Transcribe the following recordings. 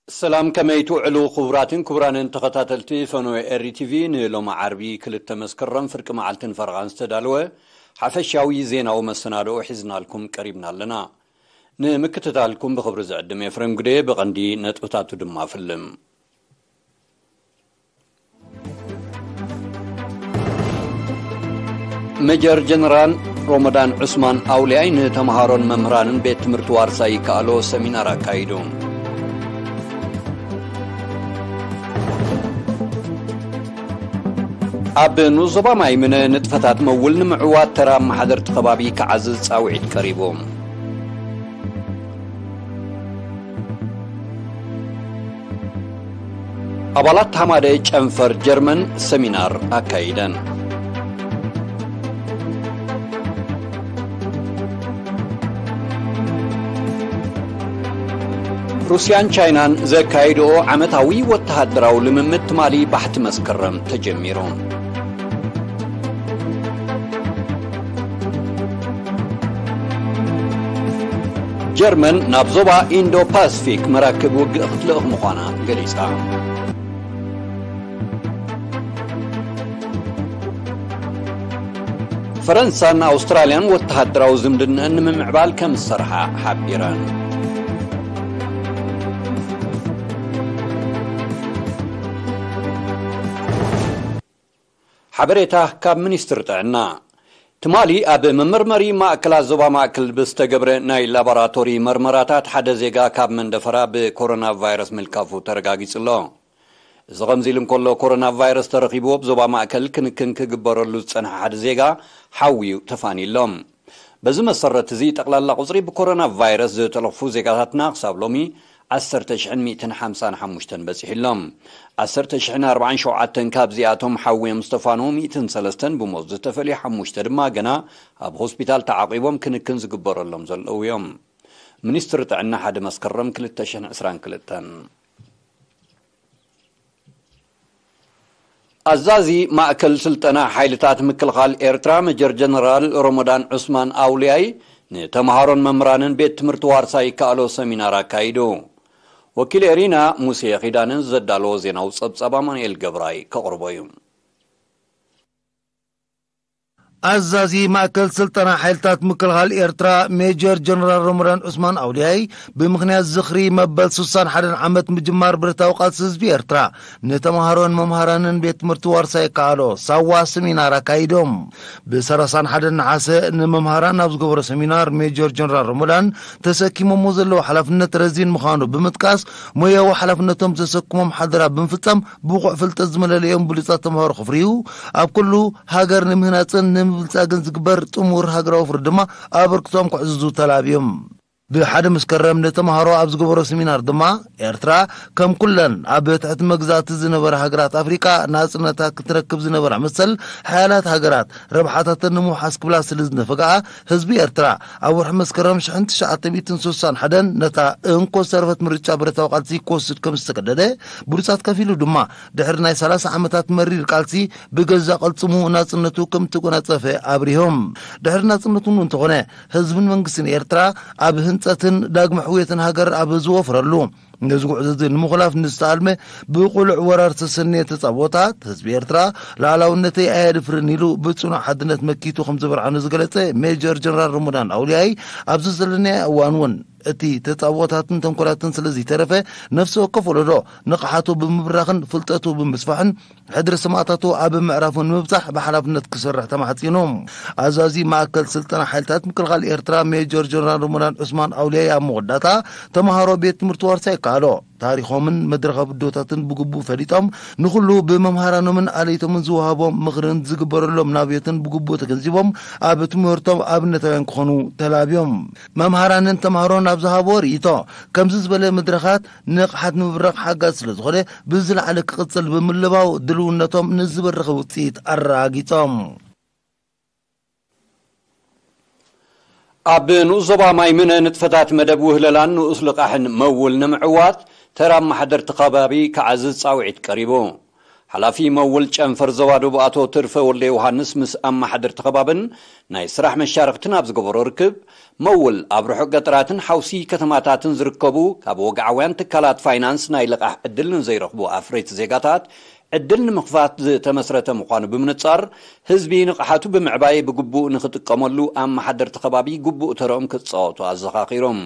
ሰላም፣ ከመይ ትውዕሉ ክቡራትን ክቡራንን ተኸታተልቲ ፈነወ ኤሪ ቲቪ? ንሎሚ ዓርቢ ክልተ መስከረም ፍርቂ መዓልትን ፈረቓን ዝተዳለወ ሓፈሻዊ ዜናዊ መሰናድኦ ሒዝናልኩም ቀሪብና ኣለና። ንምክትታልኩም ብኽብሪ ዝዕድም ኤፍሬም ጉዴ፣ ብቐንዲ ነጥብታቱ ድማ ፍልም። ሜጀር ጀነራል ሮመዳን ዑስማን ኣውልያይ ንተምሃሮን መምህራንን ቤት ትምህርቲ ዋርሳይ ይከኣሎ ሰሚናር ኣካይዱ። ኣብ ንኡስ ዞባ ማይምነ ንጥፈታት መውል ንምዕዋት ተራ ኣመሓደርቲ ከባቢ ክዓዝዝ ጻውዒት ቀሪቡ። ኣባላት ሃማደ ጨንፈር ጀርመን ሰሚናር ኣካይደን። ሩስያን ቻይናን ዘካይድኦ ዓመታዊ ወተሃደራዊ ልምምድ ትማሊ ባሕቲ መስከረም ተጀሚሩ። ጀርመን ናብ ዞባ ኢንዶ ፓስፊክ መራክብ ውግእ ክትልእኽ ምዃና ገሊጻ። ፈረንሳን ኣውስትራልያን ወተሃደራዊ ዝምድንአን ንምምዕባል ከም ዝሰርሓ ሓቢረን። ሓበሬታ ካብ ሚኒስትሪ ጥዕና። ትማሊ ኣብ መመርመሪ ማእከላት ዞባ ማእከል ብዝተገብረ ናይ ላቦራቶሪ መርመራታት ሓደ ዜጋ ካብ መንደፈራ ብኮሮና ቫይረስ ምልካፉ ተረጋጊጹ ኣሎ። እዚ ከምዚ ኢሉ እንከሎ፣ ኮሮና ቫይረስ ተረኺቡ ኣብ ዞባ ማእከል ክንክን ክግበረሉ ዝጸንሐ ሓደ ዜጋ ሓውዩ ተፋንዩ ኣሎ። በዚ መሰረት እዚ፣ ጠቕላላ ቁጽሪ ብኮሮና ቫይረስ ዝተለኽፉ ዜጋታትና ክሳብ ሎሚ ዓሰርተ ሽሕን ሚእትን ሓምሳን ሓሙሽተን በጺሑ ኣሎ። ዓሰርተ ሽሕን ኣርባዓን ሸውዓተን ካብዚኣቶም ሓውዮም ዝተፋንዉ ሚእትን ሰለስተን ብሞት ዝተፈልዩ፣ ሓሙሽተ ድማ ገና ኣብ ሆስፒታል ተዓቂቦም ክንክን ዝግበረሎም ዘለዉ እዮም። ሚኒስትሪ ጥዕና ሓደ መስከረም ክልተ ሽሕን ዕስራን ክልተን። ኣዛዚ ማእከል ስልጠና ሓይልታት ምክልኻል ኤርትራ ሜጀር ጀነራል ሮሞዳን ዑስማን ኣውልያይ ንተምሃሮን መምህራንን ቤት ትምህርቲ ዋርሳይ ይከኣሎ ሰሚናር ኣካይዱ። ወኪል ኤሪና ሙሴ ኺዳነ ዘዳለዎ ዜናዊ ጸብጻብ ኣማኑኤል ገብራይ ከቕርቦ እዩ። ኣዛዚ ማእከል ስልጠና ሓይልታት ምክልኻል ኤርትራ ሜጀር ጀነራል ሮሞዳን ዑስማን ኣውልያይ፣ ብምኽንያት ዝኽሪ መበል ስሳን ሓደን ዓመት ምጅማር ብረታዊ ቃልሲ ህዝቢ ኤርትራ፣ ንተምሃሮን መምሃራንን ቤት ትምህርቲ ዋርሳይ ይከኣሎ ሳዋ ሰሚናር ኣካይዶም። ብሰላሳን ሓደን ነሓሰ ንመምሃራን ኣብ ዝገበሮ ሰሚናር፣ ሜጀር ጀነራል ሮሞዳን ተሰኪሞሞ ዘለዉ ሓላፍነት ረዚን ምዃኑ ብምጥቃስ፣ ሞያዊ ሓላፍነቶም ዘሰክሞም ሓደራ ብምፍጻም ብቑዕ ፍልጠት ዝመለለዮም ብሉጻት ተምሃሮ ክፍርዩ፣ ኣብ ኩሉ ሃገር ንምህናጽን ንምብልጻግን ዝግበር ጥሙር ሃገራዊ ፍርዲ ድማ ኣበርክቶም ከዕዝዙ ተላብዮም። ብሓደ መስከረም ንተምሃሮ ኣብ ዝገበሮ ሰሚናር ድማ፣ ኤርትራ ከም ኩለን ኣብ ትሕቲ መግዛእቲ ዝነበራ ሃገራት ኣፍሪቃ ናጽነታ ክትረክብ ዝነበራ መሰል ሓያላት ሃገራት ረብሓታተን ንምውሓስ ክብላ ስለ ዝነፈግኣ፣ ህዝቢ ኤርትራ ኣብ ወርሒ መስከረም ሽሕን ትሽዓተ ሚእትን ስሳን ሓደን ነታ እንኮ ዝተረፈት ምርጫ ብረታዊ ቃልሲ ክወስድ ከም ዝተገደደ፣ ብሉጻት ከፊሉ ድማ ድሕሪ ናይ ሰላሳ ዓመታት መሪር ቃልሲ ብገዛ ቅልጽሙ ናጽነቱ ከም እተጎናጸፈ ኣብሪሆም። ድሕሪ ናጽነቱ እውን እንተኾነ፣ ህዝብን መንግስትን ኤርትራ ኣብ ህንጸትን ዳግመ ሕውየትን ሃገር ኣብ ዝወፍረሉ፣ ነዚ ጉዕዞ እዚ ንምኹላፍ ንዝተኣልመ ብቕሉዕ ወራር ዝተሰነየ ተጻብኦታት፣ ህዝቢ ኤርትራ ሉዓላውነተይ ኣየድፍርን ኢሉ ብጽኑዕ ሓድነት መኪቱ ከም ዝበርዓኑ ዝገለጸ ሜጀር ጀነራል ሮሞዳን ኣውልያይ፣ ኣብዚ ዘለናዮ እዋን እውን እቲ ተጻብኦታትን ተንኮላትን ስለ ዘይተረፈ፣ ነፍሲ ወከፍ ወለዶ ንቕሓቱ ብምብራኽን ፍልጠቱ ብምስፋሕን፣ ሕድሪ ሰማእታቱ ኣብ ምዕራፉ ንምብጻሕ ብሓላፍነት ክሰርሕ ተማሕጺኑ። ኣዛዚ ማእከል ስልጠና ሓይልታት ምክልኻል ኤርትራ ሜጀር ጀነራል ሮሞዳን ዑስማን ኣውልያይ ኣብ መወዳእታ፣ ተምሃሮ ቤት ትምህርቲ ዋርሳይ ይከኣሎ ታሪኾምን መድረኻዊ ብድሆታትን ብግቡእ ፈሊጦም፣ ንኹሉ ብመምሃራኖምን ኣለይቶምን ዝወሃቦም ምኽርን ዝግበረሎም ናብዮትን ብግቡእ ተገንዚቦም፣ ኣብ ትምህርቶም ኣብነታውያን ክኾኑ ተላብዮም። መምሃራንን ተምሃሮን ኣብ ዝሃብዎ ርእይቶ፣ ከምዚ ዝበለ መድረኻት ንቕሓት ንምብራኽ ሓጋዚ ስለ ዝኾነ፣ ብዝለዓለ ክቕጽል ብምልባው ድልውነቶም ንዝበረኸ ውጽኢት ኣረጋጊጾም። ኣብ ንኡስ ዞባ ማይምነ ንጥፈታት መደብ ውህለላን ንኡስ ልቓሕን መውል ንምዕዋት ተራ ኣመሓደርቲ ከባቢ ክዓዝዝ ጻውዒት ቀሪቡ። ሓላፊ መውል ጨንፈር ዞባ ደቡብ ኣቶ ትርፈ ወልደ ዮሃንስ ምስ ኣመሓደርቲ ከባብን ናይ ስራሕ መሻርኽትን ኣብ ዝገበሮ ርክብ፣ መውል ኣብ ርሑቕ ገጠራትን ሓውሲ ከተማታትን ዝርከቡ ካብ ወግዓውያን ትካላት ፋይናንስ ናይ ልቓሕ ዕድል ንዘይረኽቡ ኣፍረይቲ ዜጋታት ዕድል ንምኽፋት ዝተመስረተ ምዃኑ ብምንጻር፣ ህዝቢ ንቕሓቱ ብምዕባይ ብግቡእ ንኽጥቀመሉ ኣመሓደርቲ ከባቢ ግቡእ ተረኦም ክጻወቱ ኣዘኻኺሮም።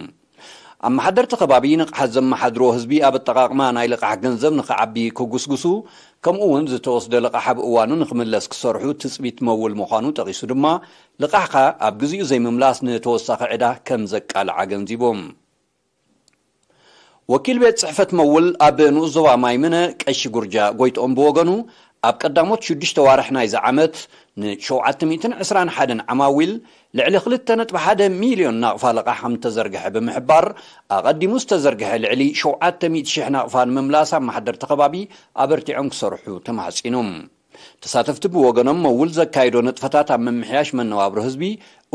ኣመሓደርቲ ከባቢ ንቕሓት ዘመሓድሮ ህዝቢ ኣብ ኣጠቓቕማ ናይ ልቓሕ ገንዘብ ንኽዓቢ ክጉስጉሱ፣ ከምኡ እውን ዝተወስደ ልቓሕ ኣብ እዋኑ ንኽምለስ ክሰርሑ ትጽቢት መውል ምዃኑ ጠቒሱ ድማ፣ ልቓሕኻ ኣብ ግዜኡ ዘይምምላስ ንተወሳኺ ዕዳ ከም ዘቃልዕ ኣገንዚቦም። ወኪል ቤት ጽሕፈት መውል ኣብ ንኡስ ዞባ ማይምነ ቀሺ ጉርጃ ጎይትኦም ብወገኑ፣ ኣብ ቀዳሞት ሽዱሽተ ዋርሕ ናይዚ ዓመት ን721 ዓማዊል ልዕሊ ክልተ ነጥቢ ሓደ ሚልዮን ናቕፋ ልቓሕ ከም ዝተዘርግሐ ብምሕባር፣ ኣቐዲሙ ዝተዘርግሐ ልዕሊ ሸውዓተ ሚእቲ ሽሕ ናቕፋ ንምምላስ ኣመሓደርቲ ከባቢ ኣበርቲዖም ክሰርሑ ተማሕጺኖም። ተሳተፍቲ ብወገኖም፣ መውል ዘካይዶ ንጥፈታት ኣብ ምምሕያሽ መነባብሮ ህዝቢ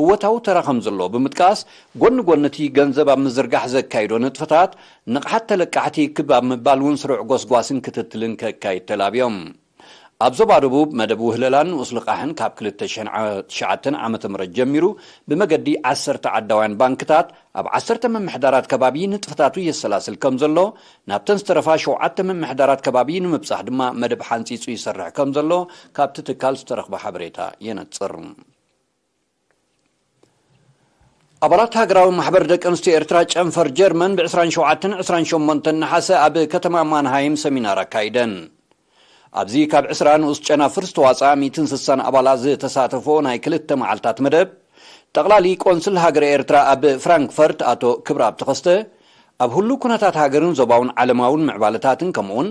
እወታዊ ተራ ከም ዘለዎ ብምጥቃስ፣ ጎኒ ጎኒ እቲ ገንዘብ ኣብ ምዝርጋሕ ዘካይዶ ንጥፈታት፣ ንቕሓት ተለቃሕቲ ክብ ኣብ ምባል እውን ስሩዕ ጎስጓስን ክትትልን ከካይድ ተላብዮም። ኣብ ዞባ ደቡብ መደብ ውህለላን ንኡስ ልቓሕን ካብ ክልተ ሽሕን ትሽዓተን ዓመተ ምህረት ጀሚሩ ብመገዲ ዓሰርተ ዓዳውያን ባንክታት ኣብ ዓሰርተ ምምሕዳራት ከባቢ ንጥፈታቱ የሰላስል ከም ዘሎ፣ ናብተን ዝተረፋ ሸውዓተ ምምሕዳራት ከባቢ ንምብጻሕ ድማ መደብ ሓንጺጹ ይሰርሕ ከም ዘሎ ካብቲ ትካል ዝተረኽበ ሓበሬታ የነጽር። ኣባላት ሃገራዊ ማሕበር ደቂ ኣንስትዮ ኤርትራ ጨንፈር ጀርመን ብ27ን 28 ነሓሰ ኣብ ከተማ ማንሃይም ሰሚናር ኣካይደን። ኣብዚ ካብ ዕስራ ንኡስ ጨናፍር ዝተዋጽኣ ሚእትን ስሳን ኣባላት ዝተሳተፎ ናይ ክልተ መዓልታት መደብ፣ ጠቕላሊ ቆንስል ሃገረ ኤርትራ ኣብ ፍራንክፈርት ኣቶ ክብረኣብ ተኸስተ፣ ኣብ ህሉው ኩነታት ሃገርን ዞባውን ዓለማውን ምዕባለታትን ከምኡውን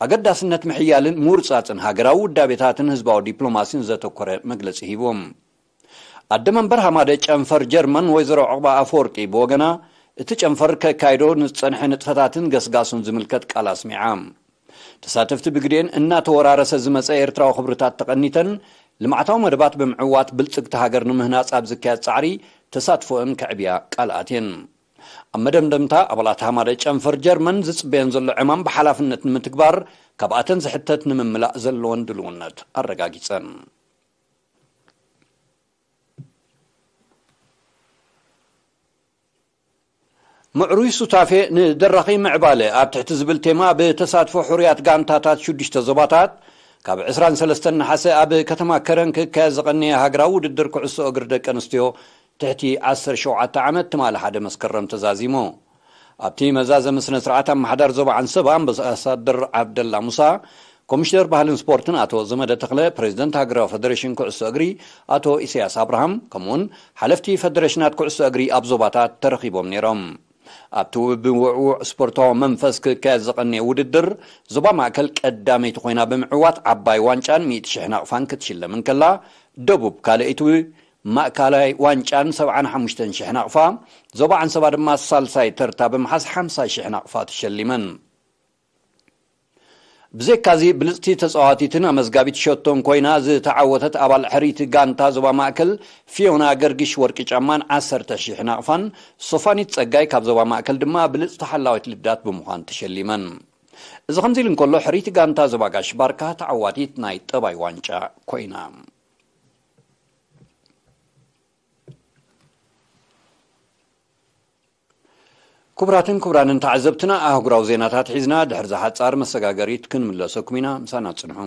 ኣገዳስነት ምሕያልን ምውርጻጽን ሃገራዊ ውዳቤታትን ህዝባዊ ዲፕሎማሲን ዘተኮረ መግለጺ ሂቦም። ኣደ መንበር ሃማደ ጨንፈር ጀርመን ወይዘሮ ዑቕባ ኣፈወርቂ ብወገና፣ እቲ ጨንፈር ከካይዶ ንዝጸንሐ ንጥፈታትን ገስጋሱን ዝምልከት ቃል ኣስሚዓ። ተሳተፍቲ ብግዴን እናተወራረሰ ዝመጸ ኤርትራዊ ክብርታት ተቐኒተን፣ ልምዓታዊ መደባት ብምዕዋት ብልጽግቲ ሃገር ንምህናጽ ኣብ ዝካየድ ጻዕሪ ተሳትፎአን ከዕብያ ቃል ኣትየን። ኣብ መደምደምታ፣ ኣባላት ሃማደ ጨንፈር ጀርመን ዝጽበየን ዘሎ ዕማም ብሓላፍነት ንምትግባር ካብኣተን ዝሕተት ንምምላእ ዘለወን ድልውነት ኣረጋጊጸን። ምዕሩይ ሱታፌ ንደራኺ ምዕባለ ኣብ ትሕቲ ዝብል ቴማ ብተሳትፎ ሕሩያት ጋንታታት ሽዱሽተ ዞባታት ካብ ዕስራን ሰለስተን ነሓሰ ኣብ ከተማ ከረን ክካየድ ዝቐነየ ሃገራዊ ውድድር ኩዕሶ እግሪ ደቂ ኣንስትዮ ትሕቲ ዓሰርተ ሸውዓተ ዓመት ትማሊ ሓደ መስከረም ተዛዚሙ። ኣብቲ መዛዘሚ ስነ ስርዓት ኣመሓዳሪ ዞባ ዓንሰባ ኣምባሳደር ዓብደላ ሙሳ፣ ኮሚሽነር ባህልን ስፖርትን ኣቶ ዘመደ ተኽለ፣ ፕሬዚደንት ሃገራዊ ፈደሬሽን ኩዕሶ እግሪ ኣቶ ኢሳያስ ኣብርሃም፣ ከምኡውን ሓለፍቲ ፈደሬሽናት ኩዕሶ እግሪ ኣብ ዞባታት ተረኺቦም ነይሮም። ኣብቲ ብውዕዉዕ ስፖርታዊ መንፈስ ክካየድ ዝቐነየ ውድድር፣ ዞባ ማእከል ቀዳመይቲ ኮይና ብምዕዋት ዓባይ ዋንጫን ሚእቲ ሽሕ ናቕፋን ክትሽለም እንከላ፣ ደቡብ ካልኣይቲ፣ ማእከላይ ዋንጫን ሰብዓን ሓሙሽተን ሽሕ ናቕፋ፣ ዞባ ዓንሰባ ድማ ሳልሳይ ተርታ ብምሓዝ ሓምሳ ሽሕ ናቕፋ ተሸሊመን። ብዘይካዚ፣ ብልጽቲ ተጻዋቲትን ኣመዝጋቢት ሸቶን ኮይና ዝተዓወተት ኣባል ሕርይቲ ጋንታ ዞባ ማእከል ፊዮና ገርግሽ ወርቂ ጫማን ዓሰርተ ሽሕ ናቕፋን፣ ሶፋኒት ጸጋይ ካብ ዞባ ማእከል ድማ ብልጽቲ ሓላዊት ልዳት ብምዃን ተሸሊመን። እዚ ከምዚ ኢሉ እንከሎ፣ ሕርይቲ ጋንታ ዞባ ጋሽ ባርካ ተዓዋቲት ናይ ጠባይ ዋንጫ ኮይና። ክቡራትን ክቡራንን ተዓዘብትና፣ ኣህጉራዊ ዜናታት ሒዝና ድሕሪ ዝሓጻር መሰጋገሪት ክንምለሰኩም ኢና። ምሳና ጽንሑ።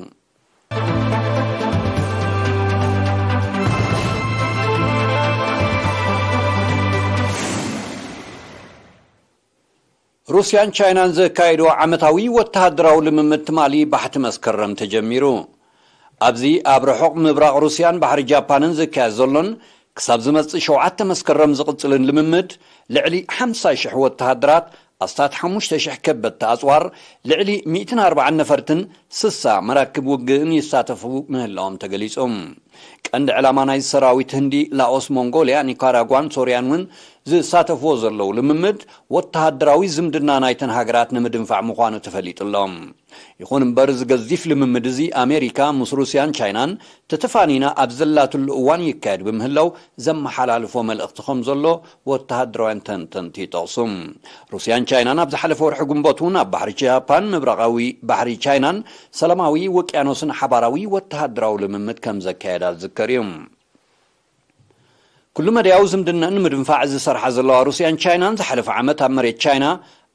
ሩስያን ቻይናን ዘካየድዎ ዓመታዊ ወተሃደራዊ ልምምድ ትማሊ ባሕቲ መስከረም ተጀሚሩ። ኣብዚ ኣብ ርሑቕ ምብራቕ ሩስያን ባሕሪ ጃፓንን ዝካየድ ዘሎን ክሳብ ዝመጽእ ሸውዓተ መስከረም ዝቕጽልን ልምምድ፣ ልዕሊ ሓምሳ ሽሕ ወተሃደራት፣ ኣስታት ሓሙሽተ ሽሕ ከበድቲ ኣጽዋር፣ ልዕሊ ሚእትን ኣርባዓን ነፈርትን ስሳ መራክብ ውግእን ይሳተፉ ምህላዎም ተገሊጹ። ቀንዲ ዕላማ ናይዚ ሰራዊት ህንዲ፣ ላኦስ፣ ሞንጎልያ፣ ኒካራጓን ሶርያን እውን ዝሳተፍዎ ዘለዉ ልምምድ ወተሃደራዊ ዝምድና ናይተን ሃገራት ንምድንፋዕ ምዃኑ ተፈሊጡ ኣሎ። ይኹን እምበር፣ እዚ ገዚፍ ልምምድ እዚ ኣሜሪካ ምስ ሩስያን ቻይናን ተተፋኒና ኣብ ዘላትሉ እዋን ይካየድ ብምህላው ዘመሓላልፎ መልእኽቲ ከም ዘሎ ወተሃደራውያን ተንተንቲ ይጠቕሱ። ሩስያን ቻይናን ኣብ ዝሓለፈ ወርሒ ግንቦት እውን ኣብ ባሕሪ ጃፓን፣ ምብራቓዊ ባሕሪ ቻይናን ሰላማዊ ውቅያኖስን ሓባራዊ ወተሃደራዊ ልምምድ ከም ዘካየዳ ዝዝከር እዩ። ኩሉ መዳያዊ ዝምድናን ንምድንፋዕ ዝሰርሓ ዘለዋ ሩስያን ቻይናን ዝሓለፈ ዓመት ኣብ መሬት ቻይና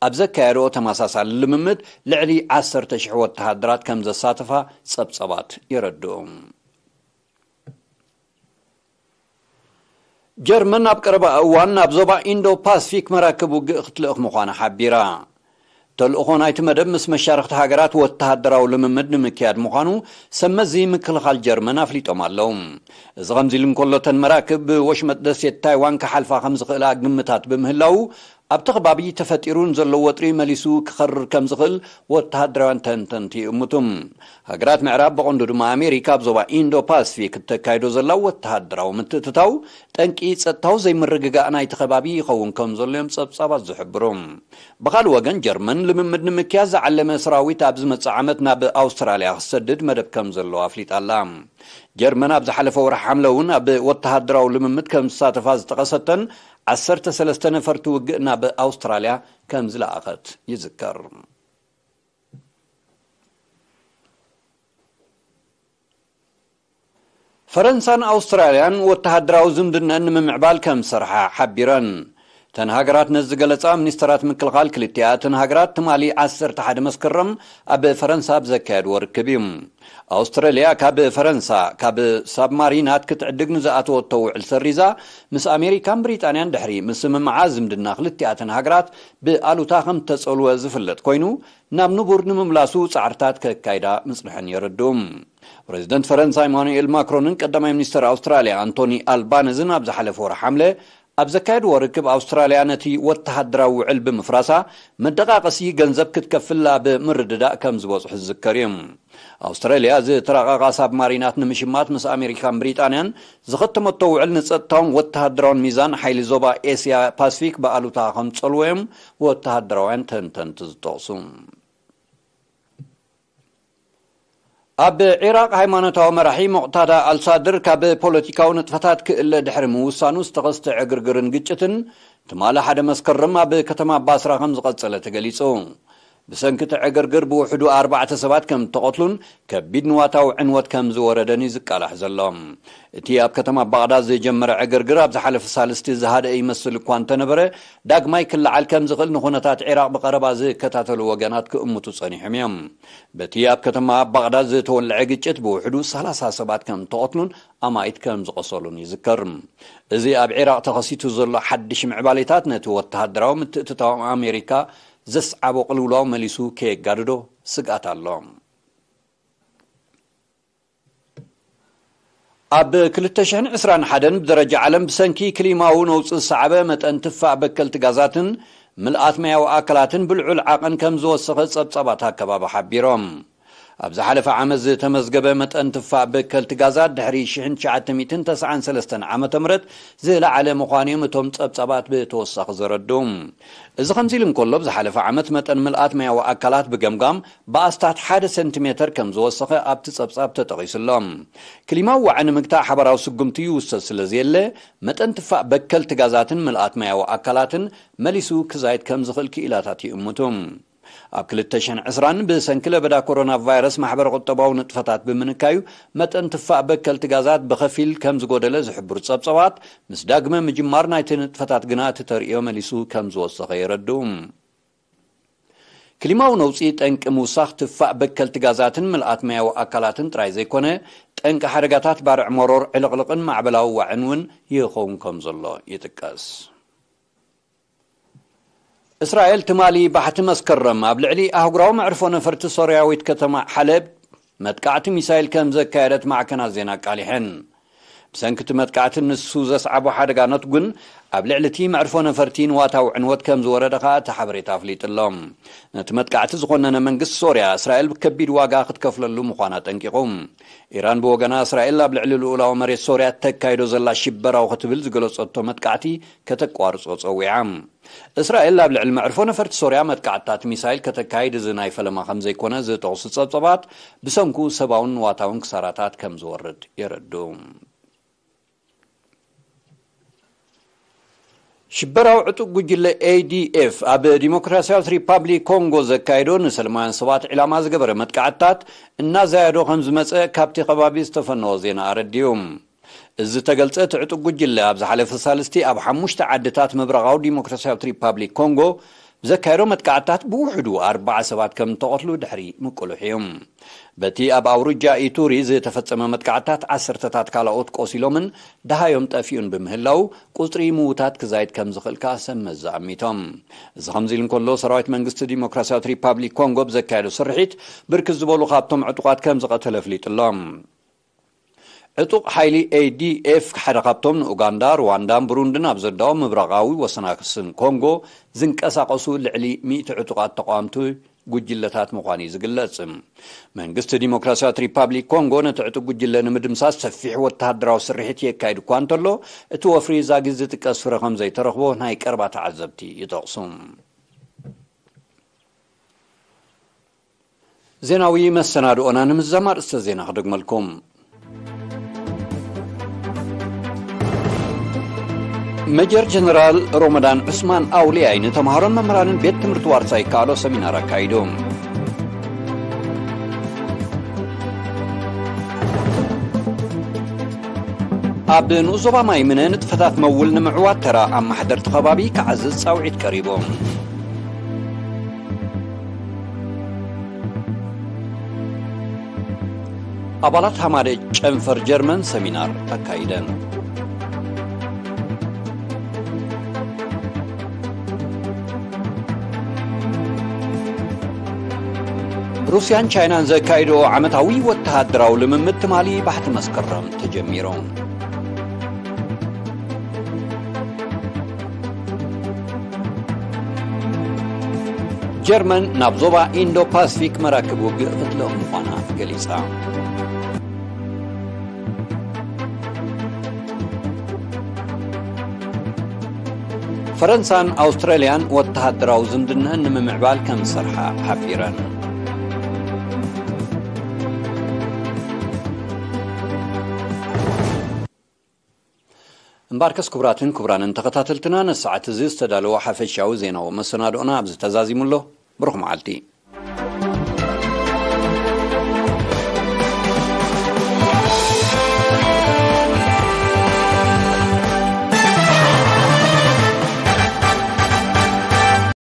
ኣብ ዘካየደኦ ተመሳሳሊ ልምምድ ልዕሊ ዓሰርተ ሽሕ ወተሃደራት ከም ዘሳተፋ ጸብጸባት የረድኡ። ጀርመን ኣብ ቀረባ እዋን ናብ ዞባ ኢንዶ ፓስፊክ መራክብ ውግእ ክትልእኽ ምዃና ሓቢራ። ተልእኾ ናይቲ መደብ ምስ መሻርኽቲ ሃገራት ወተሃደራዊ ልምምድ ንምክያድ ምዃኑ ሰብ መዚ ምክልኻል ጀርመን ኣፍሊጦም ኣለዉ። እዚ ከምዚ ኢሉ እንከሎ፣ እተን መራክብ ብወሽመጥ ደሴት ታይዋን ክሓልፋ ከም ዝኽእላ ግምታት ብምህላዉ፣ ኣብቲ ከባቢ ተፈጢሩ ንዘሎ ወጥሪ መሊሱ ክኸርር ከም ዝኽእል ወተሃደራውያን ተንተንቲ ይእምቱ። ሃገራት ምዕራብ፣ ብቐንዱ ድማ ኣሜሪካ፣ ኣብ ዞባ ኢንዶ ፓስፊክ እተካይዶ ዘላ ወተሃደራዊ ምትእትታው ጠንቂ ጸጥታዊ ዘይምርግጋእ ናይቲ ከባቢ ይኸውን ከም ዘሎ እዮም ጸብጻባት ዝሕብሩ። ብኻልእ ወገን፣ ጀርመን ልምምድ ንምክያድ ዝዓለመ ሰራዊት ኣብ ዝመጽእ ዓመት ናብ ኣውስትራልያ ክሰድድ መደብ ከም ዘለዎ ኣፍሊጣ ኣላ። ጀርመን ኣብ ዝሓለፈ ወርሒ ሓምለ እውን ኣብ ወተሃደራዊ ልምምድ ከም ዝሳተፋ ዝጠቐሰተን ዓሰርተ ሰለስተ ነፈርቲ ውግእ ናብ ኣውስትራልያ ከም ዝለኣኸት ይዝከር። ፈረንሳን ኣውስትራልያን ወተሃደራዊ ዝምድነን ንምምዕባል ከም ዝሰርሓ ሓቢረን። እተን ሃገራት ነዚ ዝገለጻ ሚኒስተራት ምክልኻል ክልቲኣተን ሃገራት ትማሊ ዓሰርተ ሓደ መስከረም ኣብ ፈረንሳ ኣብ ዘካየድዎ ርክብ እዩ። ኣውስትራልያ ካብ ፈረንሳ ካብ ሳብማሪናት ክትዕድግ ንዝኣተወቶ ውዕል ሰሪዛ፣ ምስ ኣሜሪካን ብሪጣንያን ድሕሪ ምስምማዓ ዝምድና ክልቲኣተን ሃገራት ብኣሉታ ከም ተጸልወ ዝፍለጥ ኮይኑ፣ ናብ ንቡር ንምምላሱ ጻዕርታት ከካይዳ ምጽንሐን የረድኡ። ፕሬዚደንት ፈረንሳ ኢማኑኤል ማክሮንን ቀዳማይ ሚኒስተር ኣውስትራልያ ኣንቶኒ ኣልባነዝን ኣብ ዝሓለፈ ወርሒ ሓምለ ኣብ ዘካየድዎ ርክብ፣ ኣውስትራልያ ነቲ ወተሃደራዊ ውዕል ብምፍራሳ መደቓቐሲ ገንዘብ ክትከፍል ኣብ ምርድዳእ ከም ዝበጽሑ ዝዝከር እዩ። ኣውስትራልያ ዝተራቐቓ ሳብማሪናት ንምሽማት ምስ ኣሜሪካን ብሪጣንያን ዝኸተመቶ ውዕል ንጸጥታውን ወተሃደራውን ሚዛን ሓይሊ ዞባ ኤስያ ፓስፊክ ብኣሉታ ከም ዝጸልዎ እዮም ወተሃደራውያን ተንተንቲ ዝጠቕሱ። ኣብ ዒራቕ ሃይማኖታዊ መራሒ ሙቕታዳ ኣልሳድር ካብ ፖለቲካዊ ንጥፈታት ክእለ ድሕሪ ምውሳኑ ዝተኸስተ ዕግርግርን ግጭትን ትማሊ ሓደ መስከረም ኣብ ከተማ ባስራ ከም ዝቐጸለ ተገሊጹ። ብሰንኪ እቲ ዕግርግር ብውሕዱ ኣርባዕተ ሰባት ከም እተቐትሉን ከቢድ ንዋታዊ ዕንወት ከም ዝወረደን እዩ ዝቃላሕ ዘሎ። እቲ ኣብ ከተማ ባቕዳድ ዝጀመረ ዕግርግር ኣብ ዝሓለፈ ሳልስቲ ዝሃደአ ይመስል እኳ እንተነበረ፣ ዳግማይ ክለዓል ከም ዝኽእል ንኹነታት ዒራቕ ብቐረባ ዝከታተሉ ወገናት ክእምቱ ጸኒሖም እዮም። በቲ ኣብ ከተማ ባቕዳድ ዝተወልዐ ግጭት ብውሕዱ ሰላሳ ሰባት ከም እተቐትሉን ኣማኢት ከም ዝቖሰሉን ይዝከር። እዚ ኣብ ዒራቕ ተኸሲቱ ዘሎ ሓድሽ ምዕባሌታት ነቲ ወተሃደራዊ ምትእትታው ኣሜሪካ ዘስዓቦ ቅልውላው መሊሱ ከየጋድዶ ስግኣት ኣሎ። ኣብ ክልተ ሽሕን ዕስራን ሓደን ብደረጃ ዓለም ብሰንኪ ክሊማዊ ነውጺ ዝሰዓበ መጠን ትፋእ በከልቲ ጋዛትን ምልኣት ማያዊ ኣካላትን ብልዑል ዓቐን ከም ዝወሰኸ ጸብጻባት ኣከባቢ ሓቢሮም። ኣብ ዝሓለፈ ዓመት ዝተመዝገበ መጠን ትፋእ በከልቲ ጋዛት ድሕሪ ሽሕን ትሽዓተ ሚእትን ተስዓን ሰለስተን ዓመተ ምህረት ዝለዓለ ምዃኑ እዮም እቶም ጸብጻባት ብተወሳኺ ዘረድኡ። እዚ ከምዚ ኢሉ እንከሎ፣ ኣብ ዝሓለፈ ዓመት መጠን ምልኣት ማያዊ ኣካላት ብገምጋም ብኣስታት ሓደ ሰንቲሜተር ከም ዝወሰኸ ኣብቲ ጸብጻብ ተጠቒሱ ኣሎ። ክሊማዊ ዋዒ ንምግታእ ሓባራዊ ስጉምቲ ይውሰድ ስለ ዘየለ፣ መጠን ትፋእ በከልቲ ጋዛትን ምልኣት ማያዊ ኣካላትን መሊሱ ክዛይድ ከም ዝኽእል ክኢላታት ይእምቱ። ኣብ ክልተ ሽሕን ዕስራን ብሰንኪ ለበዳ ኮሮና ቫይረስ ማሕበረ ቁጠባዊ ንጥፈታት ብምንካዩ፣ መጠን ትፋእ በከልቲ ጋዛት ብኸፊል ከም ዝጎደለ ዝሕብሩ ጸብጸባት፣ ምስ ዳግመ ምጅማር ናይቲ ንጥፈታት ግና እቲ ተርእዮ መሊሱ ከም ዝወሰኸ የረድኡ። ክሊማዊ ነውጺ ጠንቂ ምውሳኽ ትፋእ በከልቲ ጋዛትን ምልኣት ማያዊ ኣካላትን ጥራይ ዘይኮነ፣ ጠንቂ ሓደጋታት ባርዕ መሮር፣ ዕልቕልቕን ማዕበላዊ ዋዕን እውን ይኸውን ከም ዘሎ ይጥቀስ። እስራኤል ትማሊ ባሕቲ መስከረም ኣብ ልዕሊ ኣህጉራዊ መዕርፎ ነፈርቲ ሶርያዊት ከተማ ሓለብ መጥቃዕቲ ሚሳይል ከም ዘካየደት ማዕከናት ዜና ኣቃሊሐን። ብሰንኪ እቲ መጥቃዕቲ ንሱ ዘስዓቦ ሓደጋ ነትጉን ኣብ ልዕሊ እቲ መዕርፎ ነፈርቲ ንዋታዊ ዕንወት ከም ዝወረደ ከኣ እቲ ሓበሬታ ኣፍሊጡ ኣሎ። ነቲ መጥቃዕቲ ዝኾነነ መንግስቲ ሶርያ፣ እስራኤል ብከቢድ ዋጋ ክትከፍለሉ ምዃና ጠንቂቑ። ኢራን ብወገና፣ እስራኤል ኣብ ልዕሊ ልኡላዊ መሬት ሶርያ ተካይዶ ዘላ ሽበራዊ ክትብል ዝገለጸቶ መጥቃዕቲ ከተቋርጾ ጸዊዓ። እስራኤል ኣብ ልዕሊ መዕርፎ ነፈርቲ ሶርያ መጥቃዕትታት ሚሳይል ከተካይድ እዚ ናይ ፈለማ ከም ዘይኮነ ዝጠቕሱ ጸብጸባት፣ ብሰንኩ ሰብኣውን ንዋታውን ክሳራታት ከም ዝወርድ የረድኡ። ሽበራዊ ዕጡቕ ጉጅለ ኤ ዲ ኤፍ ኣብ ዲሞክራሲያዊት ሪፓብሊክ ኮንጎ ዘካየዶ ንሰላማውያን ሰባት ዒላማ ዝገበረ መጥቃዕትታት እናዘያዶ ከም ዝመጸ ካብቲ ከባቢ ዝተፈነወ ዜና ኣረዲኡ። እዚ ዝተገልጸ እቲ ዕጡቕ ጉጅለ ኣብ ዝሓለፈ ሳልስቲ ኣብ ሓሙሽተ ዓድታት ምብራቓዊ ዲሞክራሲያዊት ሪፓብሊክ ኮንጎ ብዘካየዶ መጥቃዕትታት ብውሕዱ ኣርባዓ ሰባት ከም እተቐትሉ ድሕሪ ምቅሉሕ እዩ። በቲ ኣብ ኣውርጃ ኢቱሪ ዝተፈጸመ መጥቃዕትታት ዓሰርተታት ካልኦት ቆሲሎምን ደሃዮም ጠፊኡን ብምህላው፣ ቁጽሪ ምዉታት ክዛይድ ከም ዝኽእል ከኣ ሰብ መዚ ኣሚቶም። እዚ ከምዚ ኢሉ እንከሎ፣ ሰራዊት መንግስቲ ዲሞክራሲያዊት ሪፓብሊክ ኮንጎ ብዘካየዶ ስርሒት ብርክት ዝበሉ ካብቶም ዕጡቓት ከም ዝቐተለ ኣፍሊጡ ኣሎ። ዕጡቕ ሓይሊ ኤ ዲ ኤፍ ሓደ ካብቶም ንኡጋንዳ፣ ሩዋንዳን ብሩንድን ኣብ ዘዳው ምብራቓዊ ወሰናስን ኮንጎ ዝንቀሳቐሱ ልዕሊ ሚእቲ ዕጡቓት ተቓወምቲ ጉጅለታት ምዃኑ እዩ ዝግለጽ። መንግስቲ ዲሞክራሲያዊት ሪፓብሊክ ኮንጎ ነቲ ዕጡቕ ጉጅለ ንምድምሳስ ሰፊሕ ወተሃደራዊ ስርሒት የካይድ እኳ እንተሎ፣ እቲ ወፍሪ ዛጊት ዝጥቀስ ፍረ ከም ዘይተረኽቦ ናይ ቀረባ ተዓዘብቲ ይጠቕሱ። ዜናዊ መሰናድኦና ንምዝዛም ኣርእስተ ዜና ክደግመልኩም። ሜጀር ጀነራል ሮመዳን ዑስማን ኣውልያይ ንተምሃሮን መምህራንን ቤት ትምህርቲ ዋርሳይ ይከኣሎ ሰሚናር ኣካይዱ። ኣብ ንኡስ ዞባ ማይምነ ንጥፈታት መውል ንምዕዋት ተራ ኣማሕደርቲ ከባቢ ክዓዝዝ ጻውዒት ቀሪቡ። ኣባላት ሃማደ ጨንፈር ጀርመን ሰሚናር ኣካይደን። ሩስያን ቻይናን ዘካይድኦ ዓመታዊ ወተሃደራዊ ልምምድ ትማሊ ባሕቲ መስከረም ተጀሚሩ። ጀርመን ናብ ዞባ ኢንዶ ፓስፊክ መራክብ ውግእ ክትልእኽ ምዃና ገሊጻ። ፈረንሳን ኣውስትራልያን ወተሃደራዊ ዝምድነአን ንምምዕባል ከም ዝሰርሓ ሓቢረን። እምበኣርከስ ክቡራትን ክቡራንን ተኸታተልትና፣ ነዚ ሰዓት እዚ ዝተዳለወ ሓፈሻዊ ዜናዊ መሰናድኦና ኣብዚ ተዛዚሙ ኣሎ። ብሩኽ መዓልቲ።